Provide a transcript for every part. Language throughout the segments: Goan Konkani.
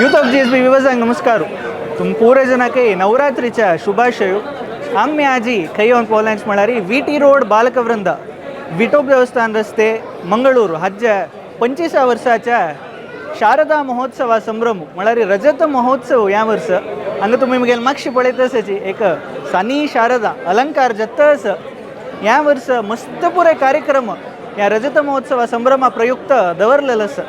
यूथ ऑफ GSB विवजांक नमस्कार. तुम पुरे जनाके नवरात्रीच्या शुभाशय. आम्ही आजी खंय येवन पोवलांच म्हळ्यार VT road बालकवृंद विटोब देवस्थान रस्ते मंगळूर हाज्या 25 वर्साच्या शारदा महोत्सवा संभ्रम म्हळ्यार रजत महोत्सव ह्या वर्स. हांगा तुमी मुगेल मागशी पळयत आसाची एक सानी शारदा अलंकार जत्त आसा. ह्या वर्स मस्त पुरे कार्यक्रम ह्या रजत महोत्सवा संभ्रमा प्रयुक्त दवरलेलो आसा.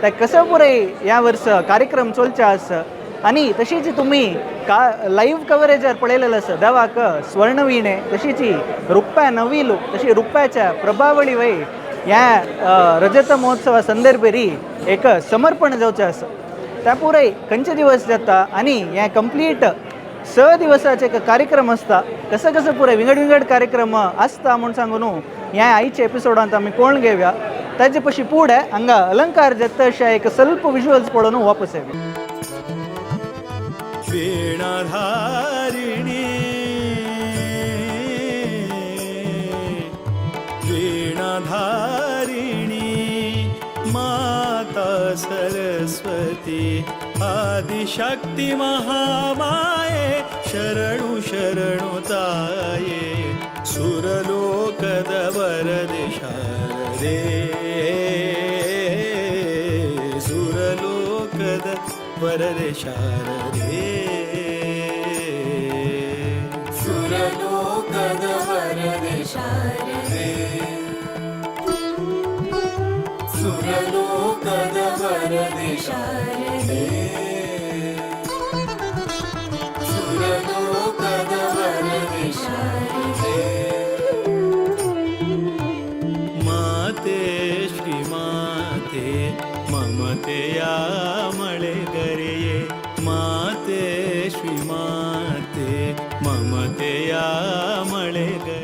ते कसं पुरे ह्या वर्स कार्यक्रम चलचे आसा आनी तशीच तुमी का लाईव्ह कवरेजार पळयलेलं आसा. देवाक स्वर्णवीणे तशीच रुप्या नवीलू तशी रुप्याच्या प्रभावळी वय ह्या रजत महोत्सवा संदर्भेरी एक समर्पण जावचें आसा. त्या पुराय खंयचे दिवस जाता आनी हे कंप्लीट 6 दिवसाचे एक कार्यक्रम आसता. कसं कसं पुराय विंगड विंगड कार्यक्रम आसता म्हूण सांगू न्हू ह्या आयच्या एपिसोडांत आमी पळोवन घेवया. ताजे पशी फुडें हांगा अलंकार जाता अशें एक स्वल्प विजुअल्स पळोवन वापस येवया. वीणाधारिणी वीणाधारिणी माता सरस्वती आदिशक्ती महामाये शरणु शरणु ताये सुरलोकद वरदे शारदे सुरलोकद वरदे शारदे सुरलोकद वरदे शारदे सुरलोकद वरदे शारदे सुरलोकद वरदे शारदे. माते श्रीमाते ममतेया मळेगರೆಯೇ माते श्रीमाते ममतेया मळेगरे.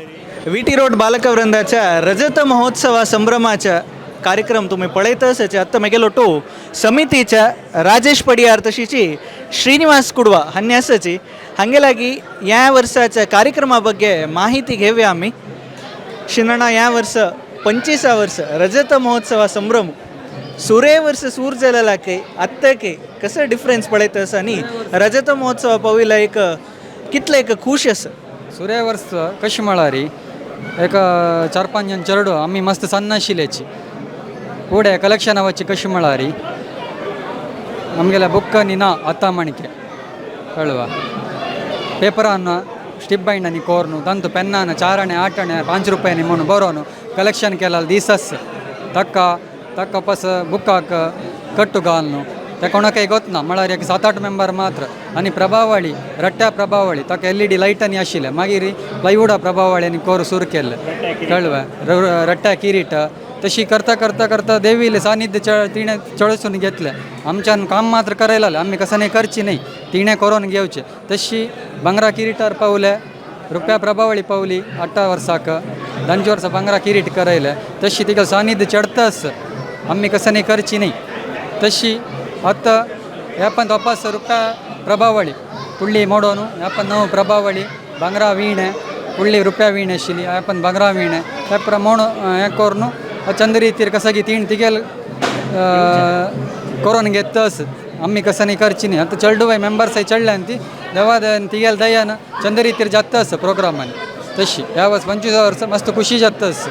VT road बालकवृंदाच्या रजत महोत्सवा संभ्रमाच्या कार्यक्रम तुम्ही पळयतच. आत्ता मेगेलो टो समितीच्या राजेश पडियार तशीची श्रीनिवास कुडवा हांणी आसाची. हांगे लागीं ह्या वर्साच्या कार्यक्रमा ಬಗ್ಗೆ माहिती घेवया आमी. शिनणा ह्या वर्स 25 वर्स रजत महोत्सवा संभ्रम सुरे वर्स सूर जालेलाके आत्ताके कसं डिफरन्स पळयत आसा आनी रजत महोत्सवा पाविला एक कितले एक खुश आसा. सुर्या वर्स कशी म्हळ्यार एक चार पांच जण चेडो आमी मस्त सन्न आशिल्ल्याची फुडें कलेक्शना वचची. कशी म्हळ्यार आमगेल्या बुक्कांनी ना आतां माणके कळवा पेपरान स्टिप बायंडांनी कोर्नु तांतू पेन्नान 4 आणे 8 आणे 5 रुपयांनी म्हणून बरोवन कलेक्शन केला दीस ताका ताका पस बुकाक कट्टू घालून ते कोणाकय गोतना म्हळ्यार एक 7-8 मेंबर मात्र. आनी प्रभावळी रट्ट्या प्रभावळी ताका LED लायटांनी आशिल्ले. मागीर प्लायवुडा प्रभावळी आनी कोर सुरू केल्ले कळवे रट्ट्या किरीट. तशी करता करता करता देवीले सानिध्य तिणें चळसून घेतलें. आमच्यान काम मात्र करायला लागलें. आमी कसं नाही करची नाही, तिणें करून घेवचें. तशी भांगरा किरीटार पावले, रुपया प्रभावळी पावली. 8 वर्साक 10 वर्सां भांगरा किरीट करयलें. तशी तिका सानिध्य चडताच आमी कसं नाही करची नाही. तशी आतां ह्या पण तपास रुपया प्रभावळी फुडली मोडोन ह्या पण नव प्रभावळी भांगरा वीणे फुडली रुपया वीणे आशिल्ली. ह्या पण भांगरा वीणे त्या प्रमाण हें करून चंद रितीर कसं की तीण तिगेल करून घेतस. आमी कसं नाही करची नाही. आतां चेडूबाय मेंबर्साय चडल्यान ती देवा तिगेल दयान चंद रितीर जाता प्रोग्रामान. तशी ह्या वर्स 25 वर्स मस्त खुशी जातस.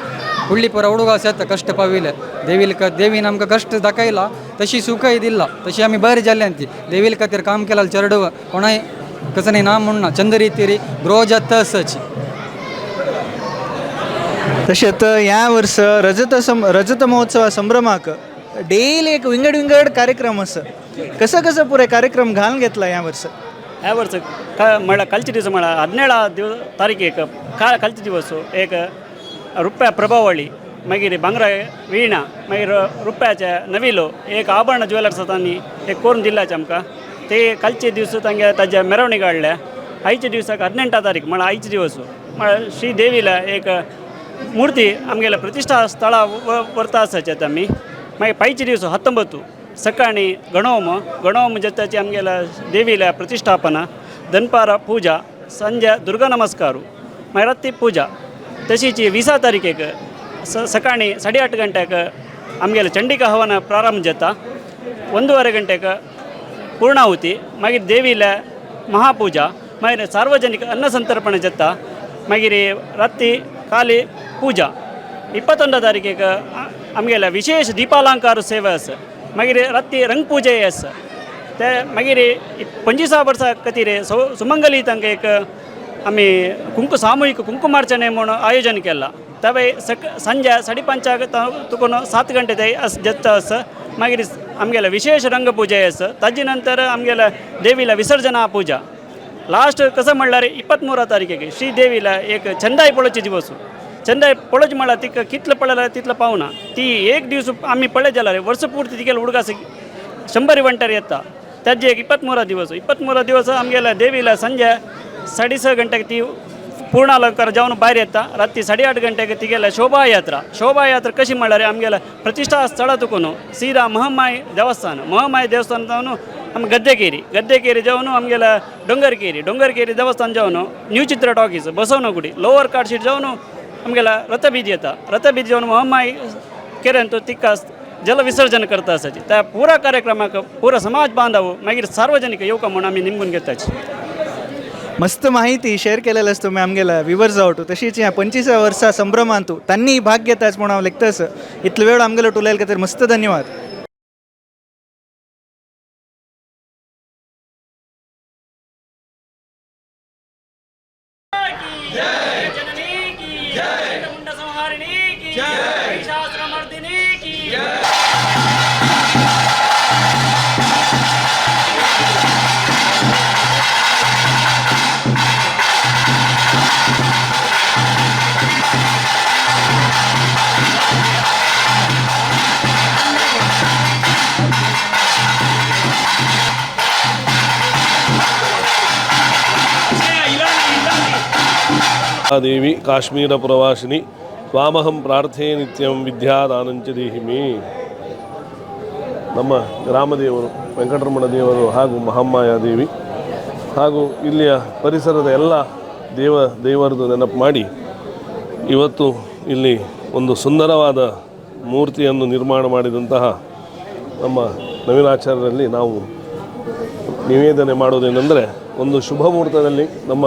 फुडली पोरा हुಡುगास येता कश्ट पाविले देवील देवीन आमकां कश्ट दाखयला तशी सुखय दिला. तशी आमी बरी जाल्यान ती देवील खातीर काम केला. चेडूव कोणाय कसं नाही ना म्हणना चंद रितीर ग्रो जाता आसाची. तशेंच ह्या वर्स रजत महोत्सवा संभ्रमाक डेली एक विंगड विंगड कार्यक्रम आसा. कसं कसं पुरे कार्यक्रम घालून घेतला ह्या वर्स? ह्या वर्स म्हळ्यार कालचे दिवस म्हळ्यार 17 दिवस तारखेक कालचे दिवस एक रुपया प्रभावळी मागीर भांगरा वीणा मागीर रुपयाचे नविलो एक आभरण ज्वेलर्स तांणी एक करून दिल्याचे आमकां. ते कालचे दिवस तांगे ताजे मेरवणी काडल्या. आयच्या दिवसाक 18 तारीख म्हळ्यार आयचे दिवस म्हळ्यार श्री देवीला एक मूर्ती आमगेल्या प्रतिष्ठा स्थळा व्हरता आसाचे आमी. मागीर पायचे दिवस 19 सकाळी गणोम गणोम जत्याची आमगेल्या देवीला प्रतिष्ठापना, दनपारा पूजा, संಜೆ दुर्गा नमस्कार, मागीर राती पूजा. तशीच 20 तारखेक सकाळी 8:30 गंट्याक आमगेले चंडिका हवन प्रारंभ जाता. 1:30 गंटेक पूर्णाहुती, मागीर देवीला महापूजा, मागीर सार्वजनिक अन्नसंतर्पण जाता, मागीर राती काली पूजा. 21 तारखेक आमगेल्या विशेष दीपालंकार सेवा आसा, मागीर राती रंगपूजे आसा. ते मागीर 25 वर्सां खातीर सुमंगली तांकां एक आमी सामूहिक कुंकुमार्चने म्हूण आयोजन केलां. तवे संजे 5:30 तुकून 7 गंटे ते जाता आसा. मागीर आमगेले विशेष रंगपूजे आसा. ताजे नंतर आमगेले देवीला विसर्जना पूजा. लास्ट कसं म्हणल्यार 23 तारखेक श्री देवीला एक चंदाय पळोवचे दिवस. चंदाय पळोवचे म्हणल्यार तिका कितलो पळयल्यार तितलो पावना. ती एक दिवस आमी पळयत जाल्यार वर्सपूर्ती तिगेले उडगास 100 वंटर येता. ताजे एक 23 दिवस. 23 दिवस आमगेल्या देवीला संजे 6:30 गंटेक ती पूर्ण अलंकार जावन भायर येता. राती 8:30 गंटेक तिगेल्या शोभायात्रा. शोभायात्रा कशी म्हणल्यार आमगेल्या प्रतिष्ठा स्थळा तुकून सीधा महमाय देवस्थान, महमाय देवस्थान जावन आमी गद्देकेरी, गद्देकेरी जावन आमगेल्या डोंगरकेरी, डोंगरकेरी देवस्थान जावन new Chitra talkies, Basavanagudi, lower Cart Sheet जावन आमगेल्या रथबीज येता. रथबीज जावन महमाय केरेंत तिका जल विसर्जन करता आसाची. त्या पुरा कार्यक्रमाक पुरा समाज बांधव मागीर सार्वजनिक येवका म्हूण आमी निमगून घेताची. मस्त माहिती शेअर केलेलं तुम्ही आमगेला विवर्स आवटू. तशीच ह्या 25 वर्सा संभ्रमांतू त्यांनी भाग घेताच म्हणून हांव लेखतस. इतलो वेळ आमगेलो टुलयल खातीर मस्त धन्यवाद. ದೇವಿ ಕಾಶ್ಮೀರ ಪ್ರವಾಸಿನಿ ತ್ವಾಮಹಂ ಪ್ರಾರ್ಥೇ ನಿತ್ಯಂ ವಿದ್ಯಾದಾನಂಚ ದೇಹಿಮಿ. ನಮ್ಮ ಗ್ರಾಮದೇವರು ವೆಂಕಟರಮಣ ದೇವರು ಹಾಗೂ ಮಹಾಮಾಯ ದೇವಿ ಹಾಗೂ ಇಲ್ಲಿಯ ಪರಿಸರದ ಎಲ್ಲ ದೇವರದು ನೆನಪು ಮಾಡಿ ಇವತ್ತು ಇಲ್ಲಿ ಒಂದು ಸುಂದರವಾದ ಮೂರ್ತಿಯನ್ನು ನಿರ್ಮಾಣ ಮಾಡಿದಂತಹ ನಮ್ಮ ನವೀನಾಚಾರ್ಯರಲ್ಲಿ ನಾವು ನಿವೇದನೆ ಮಾಡೋದೇನೆಂದರೆ, ಒಂದು ಶುಭ ಮುಹೂರ್ತದಲ್ಲಿ ನಮ್ಮ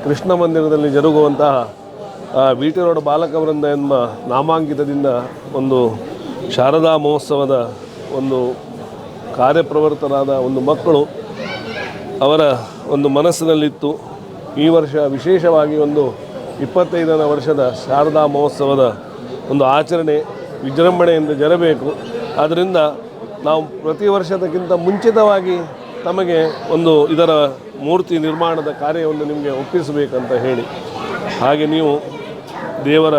ಕೃಷ್ಣ ಮಂದಿರದಲ್ಲಿ ಜರುಗುವಂತಹ ವಿ ಟಿ ರೋಡ್ ಬಾಲಕವೃಂದ ಎಂಬ ನಾಮಾಂಕಿತದಿಂದ ಒಂದು ಶಾರದಾ ಮಹೋತ್ಸವದ ಒಂದು ಕಾರ್ಯಪ್ರವೃತ್ತರಾದ ಒಂದು ಮಕ್ಕಳು ಅವರ ಒಂದು ಮನಸ್ಸಿನಲ್ಲಿತ್ತು. ಈ ವರ್ಷ ವಿಶೇಷವಾಗಿ ಒಂದು 25ನೇ ವರ್ಷದ ಶಾರದಾ ಮಹೋತ್ಸವದ ಒಂದು ಆಚರಣೆ ವಿಜೃಂಭಣೆಯಿಂದ ಜರಬೇಕು. ಆದ್ದರಿಂದ ನಾವು ಪ್ರತಿ ವರ್ಷದಕ್ಕಿಂತ ಮುಂಚಿತವಾಗಿ ತಮಗೆ ಒಂದು ಇದರ ಮೂರ್ತಿ ನಿರ್ಮಾಣದ ಕಾರ್ಯವನ್ನು ನಿಮಗೆ ಒಪ್ಪಿಸಬೇಕಂತ ಹೇಳಿ, ಹಾಗೆ ನೀವು ದೇವರ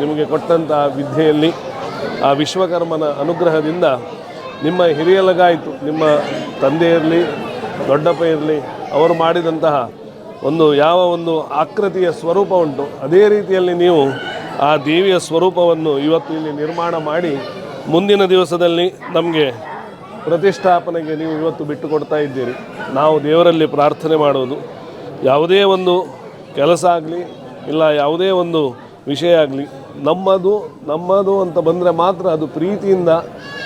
ನಿಮಗೆ ಕೊಟ್ಟಂಥ ವಿದ್ಯೆಯಲ್ಲಿ ಆ ವಿಶ್ವಕರ್ಮನ ಅನುಗ್ರಹದಿಂದ ನಿಮ್ಮ ಹಿರಿಯಲಗಾಯಿತು, ನಿಮ್ಮ ತಂದೆ ಇರಲಿ ದೊಡ್ಡಪ್ಪ ಇರಲಿ, ಅವರು ಮಾಡಿದಂತಹ ಒಂದು ಯಾವ ಒಂದು ಆಕೃತಿಯ ಸ್ವರೂಪ ಉಂಟು ಅದೇ ರೀತಿಯಲ್ಲಿ ನೀವು ಆ ದೇವಿಯ ಸ್ವರೂಪವನ್ನು ಇವತ್ತು ಇಲ್ಲಿ ನಿರ್ಮಾಣ ಮಾಡಿ ಮುಂದಿನ ದಿವಸದಲ್ಲಿ ನಮಗೆ ಪ್ರತಿಷ್ಠಾಪನೆಗೆ ನೀವು ಇವತ್ತು ಬಿಟ್ಟು ಕೊಡ್ತಾ ಇದ್ದೀರಿ. ನಾವು ದೇವರಲ್ಲಿ ಪ್ರಾರ್ಥನೆ ಮಾಡೋದು, ಯಾವುದೇ ಒಂದು ಕೆಲಸ ಆಗಲಿ ಇಲ್ಲ ಯಾವುದೇ ಒಂದು ವಿಷಯ ಆಗಲಿ ನಮ್ಮದು ನಮ್ಮದು ಅಂತ ಬಂದರೆ ಮಾತ್ರ ಅದು ಪ್ರೀತಿಯಿಂದ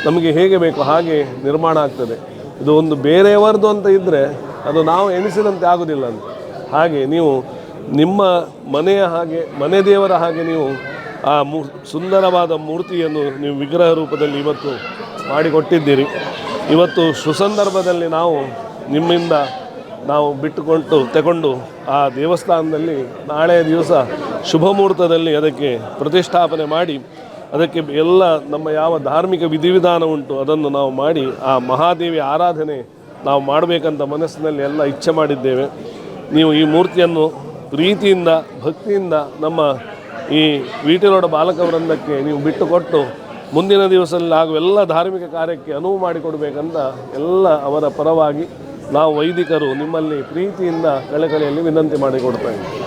ನಮಗೆ ಹೇಗೆ ಬೇಕು ಹಾಗೆ ನಿರ್ಮಾಣ ಆಗ್ತದೆ. ಇದು ಒಂದು ಬೇರೆಯವರದು ಅಂತ ಇದ್ದರೆ ಅದು ನಾವು ಎಣಿಸಿದಂತೆ ಆಗೋದಿಲ್ಲ ಅಂತ. ಹಾಗೆ ನೀವು ನಿಮ್ಮ ಮನೆಯ ಹಾಗೆ ಮನೆ ದೇವರ ಹಾಗೆ ನೀವು ಆ ಸುಂದರವಾದ ಮೂರ್ತಿಯನ್ನು ನೀವು ವಿಗ್ರಹ ರೂಪದಲ್ಲಿ ಇವತ್ತು ಮಾಡಿಕೊಟ್ಟಿದ್ದೀರಿ. ಇವತ್ತು ಸುಸಂದರ್ಭದಲ್ಲಿ ನಾವು ನಿಮ್ಮಿಂದ ನಾವು ಬಿಟ್ಟುಕೊಂಡು ತಗೊಂಡು ಆ ದೇವಸ್ಥಾನದಲ್ಲಿ ನಾಳೆಯ ದಿವಸ ಶುಭ ಮುಹೂರ್ತದಲ್ಲಿ ಅದಕ್ಕೆ ಪ್ರತಿಷ್ಠಾಪನೆ ಮಾಡಿ ಅದಕ್ಕೆ ಎಲ್ಲ ನಮ್ಮ ಯಾವ ಧಾರ್ಮಿಕ ವಿಧಿವಿಧಾನ ಉಂಟು ಅದನ್ನು ನಾವು ಮಾಡಿ ಆ ಮಹಾದೇವಿ ಆರಾಧನೆ ನಾವು ಮಾಡಬೇಕಂತ ಮನಸ್ಸಿನಲ್ಲಿ ಎಲ್ಲ ಇಚ್ಛೆ ಮಾಡಿದ್ದೇವೆ. ನೀವು ಈ ಮೂರ್ತಿಯನ್ನು ಪ್ರೀತಿಯಿಂದ ಭಕ್ತಿಯಿಂದ ನಮ್ಮ ಈ ವೀಟಿರೋಡ ಬಾಲಕವೃಂದಕ್ಕೆ ನೀವು ಬಿಟ್ಟುಕೊಟ್ಟು ಮುಂದಿನ ದಿವಸದಲ್ಲಿ ಆಗುವ ಎಲ್ಲ ಧಾರ್ಮಿಕ ಕಾರ್ಯಕ್ಕೆ ಅನುವು ಮಾಡಿಕೊಡಬೇಕಂತ ಎಲ್ಲ ಅವರ ಪರವಾಗಿ ನಾವು ವೈದಿಕರು ನಿಮ್ಮಲ್ಲಿ ಪ್ರೀತಿಯಿಂದ ಕಳಕಳಿಯಲ್ಲಿ ವಿನಂತಿ ಮಾಡಿಕೊಡ್ತಾ ಇದ್ದೀವಿ.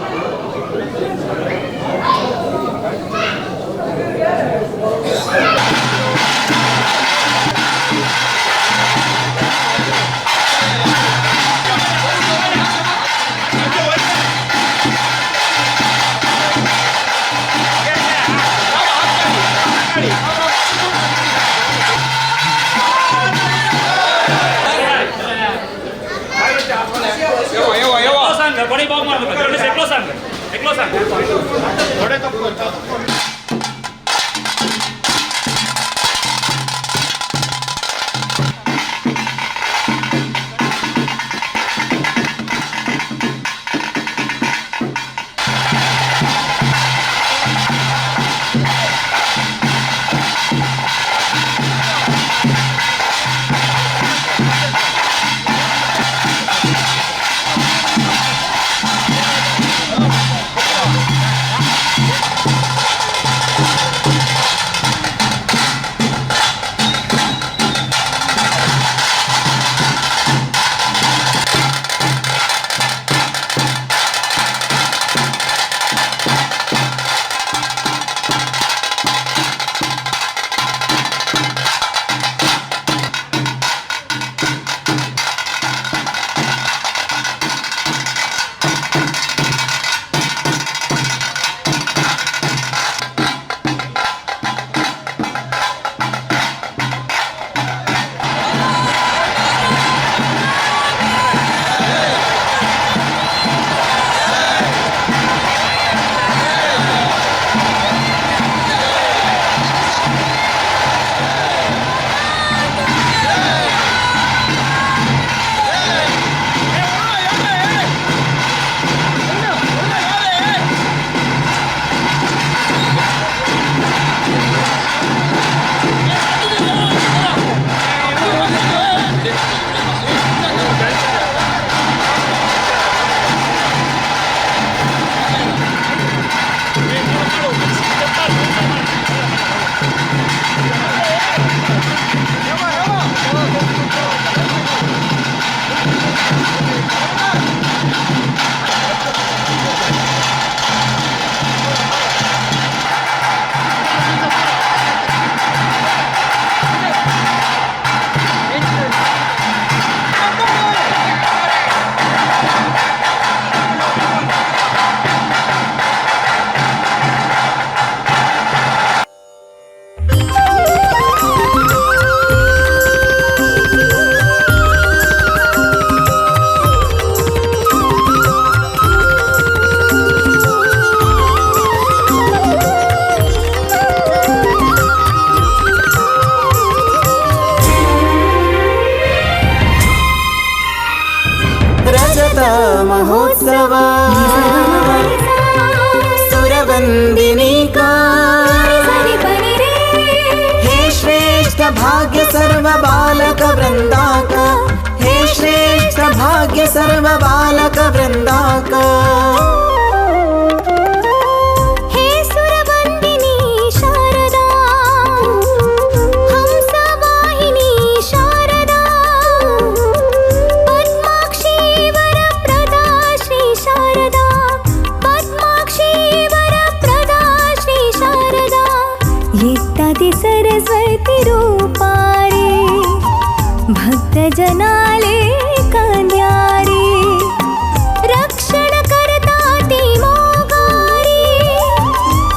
महोत्सव सुरवंदिनी का हे श्रेष्ठ भाग्य सर्व बालक वृंदा का, हे श्रेष्ठ भाग्य सर्व बालक वृंदा का। सरस्वती रूपारे भक्त जनाले कांद्यारे, रक्षण करता ती मोगारे,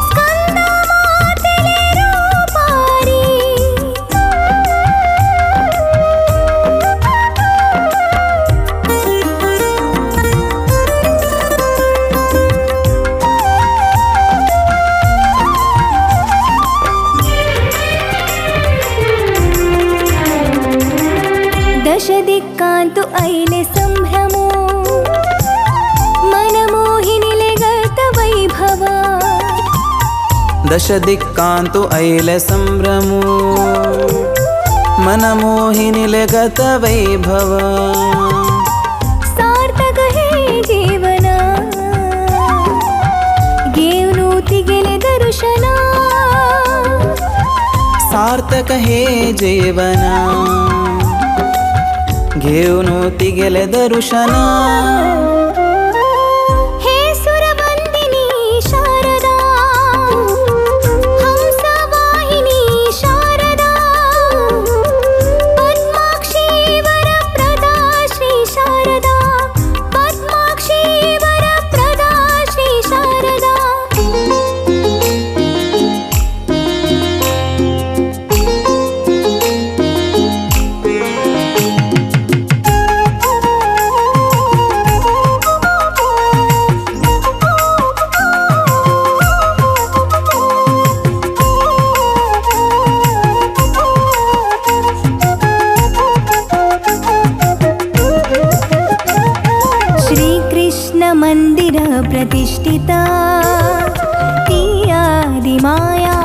स्कंद मातेले रूपारे। दश दिक्कांतु ऐले संभ्रमो, मनमोहिनीले गत वैभव। दश दिक्कांतु ऐले संभ्रमो, मनमोहिनीले गत वैभव। सार्थक हे जीवन, घेऊन गेले दर्शना। सार्थक हे जीवन, घेऊन ती गेले दर्शना। हे सुरवंदिनी शारदा, हंसवाहिनी शारदा, पद्माक्षी वरप्रदा श्री शारदा, पद्माक्षी वरप्रदा श्री शारदा। प्रतिष्ठिता ती आदिमाया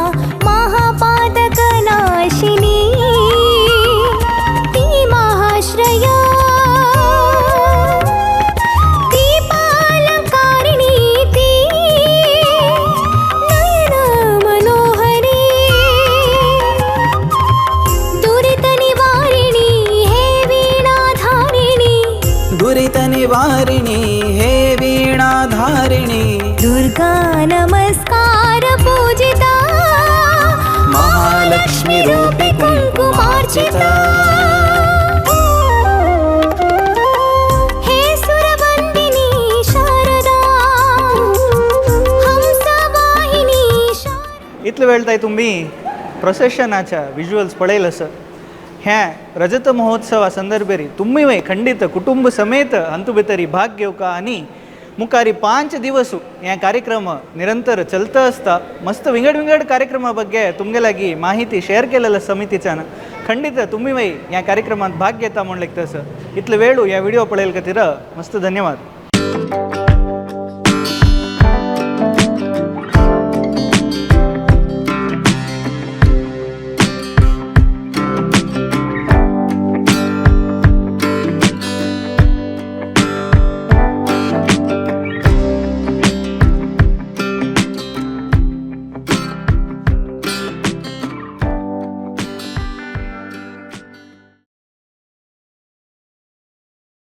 महापातकनाशिनी ती महाश्रया ती पालकारिणी ती नयन मनोहरी दुरित निवारिणी हे वीणाधारिणी दुरित निवारिणी हे वीणाधारिणी दुर्गा नमस्कार पूजिता महालक्ष्मी रूपे कुङ्कुमार्चिता। हे सुरवन्दिनी शारदा हंसवाहिनी शारदा. इतले वेळ ताई तुम्ही प्रोसेशनाच्या विज्युअल्स पळयल असं. ह्या रजत महोत्सवा संदर्भेरी तुम्ही वय खंडित कुटुंब समेत अंतु भितरी भाग घेवका आनी मुखारी 5 दिवस ह्या कार्यक्रम निरंतर चलता असता. मस्त विंगड विंगड कार्यक्रमा ಬಗ್ಗೆ तुमगे लागी माहिती शेअर केलेलं समितीच्यान. खंडित तुम्ही वय ह्या कार्यक्रमात भाग घेता म्हणले तसं. इतले वेळू ह्या व्हिडिओ पळयल खातीर मस्त धन्यवाद.